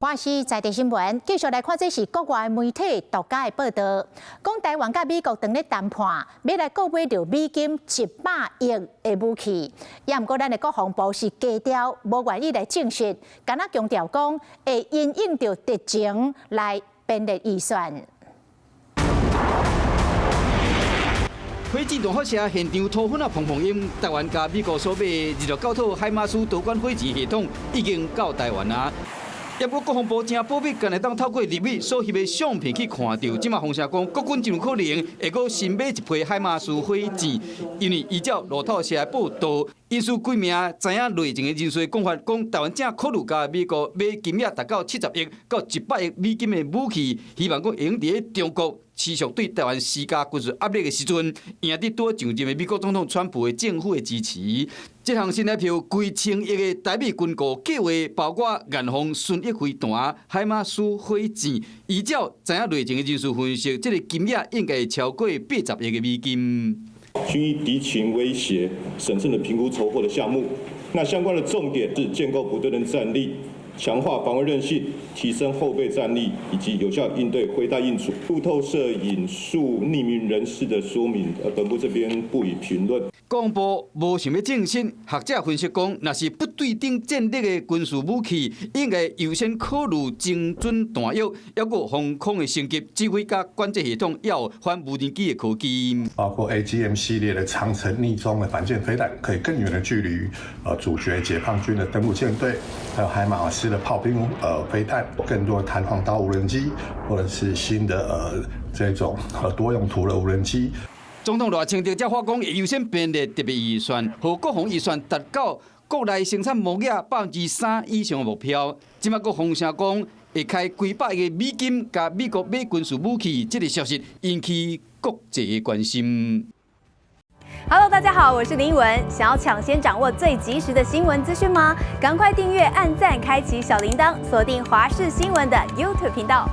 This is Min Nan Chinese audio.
華視在地新聞，繼續來看，這是國外媒體獨家的報導，講台灣佮美國正咧談判，欲來購買著美金100億的武器。也毋過，咱的國防部是低調，無願意來證實，干焦強調講會因應著敵情來編列預算。火箭彈發射現場塗粉仔砰砰音，台灣佮美國所買的26九套海馬斯導管火箭系統已經到台灣啊！不過國防部誠保密，干焦會當透過立委所翕的相片去看著，這馬風聲講國軍真有可能會閣新買一批海馬斯火箭，因為依照路透社的報導，引述幾名知影內情的人士講法，講台灣正考慮共美國買金額達到70億到100億美金的武器，希望講會用佇咧中國持續對台灣施加軍事壓力的時陣，贏得拄上任的美國總統川普的政府的支持。這項新台票幾千億的台美軍購計劃，包括研防巡弋飛彈、海馬斯火箭。依照知影內情的人士分析，這個金額應該會超過80億的美金。均依敵情威脅，審慎的評估籌獲的項目。那相關的重點是建構不對稱戰力，強化防衛韌性，提升後備戰力，以及有效應對灰帶應處。路透社引述匿名人士的說明，本部這邊不予評論。國防部無想欲證實，學者分析講，若是不對等戰力的軍事武器，應該優先考慮精準彈藥，抑閣防空的升級、指揮佮管制系統，抑有反無人機的科技。包括 AGM 系列的長程匿蹤的反艦飛彈，可以更遠的距離，阻絕解放軍的登陸艦隊，還有海馬斯的炮兵飛彈，更多彈簧刀無人機，或者是新的這種多用途的無人機。總統賴清德才發講，會優先編列特別預算，予國防預算達到國內生產總額3%以上的目標。這馬閣風聲講會開幾百億美金，共美國買軍事武器，這個消息引起國際的關心。 Hello，大家好，我是林文。想要搶先掌握最及時的新聞資訊嗎？趕快訂閱、按讚、開啟小鈴鐺，鎖定華視新聞的 YouTube 頻道。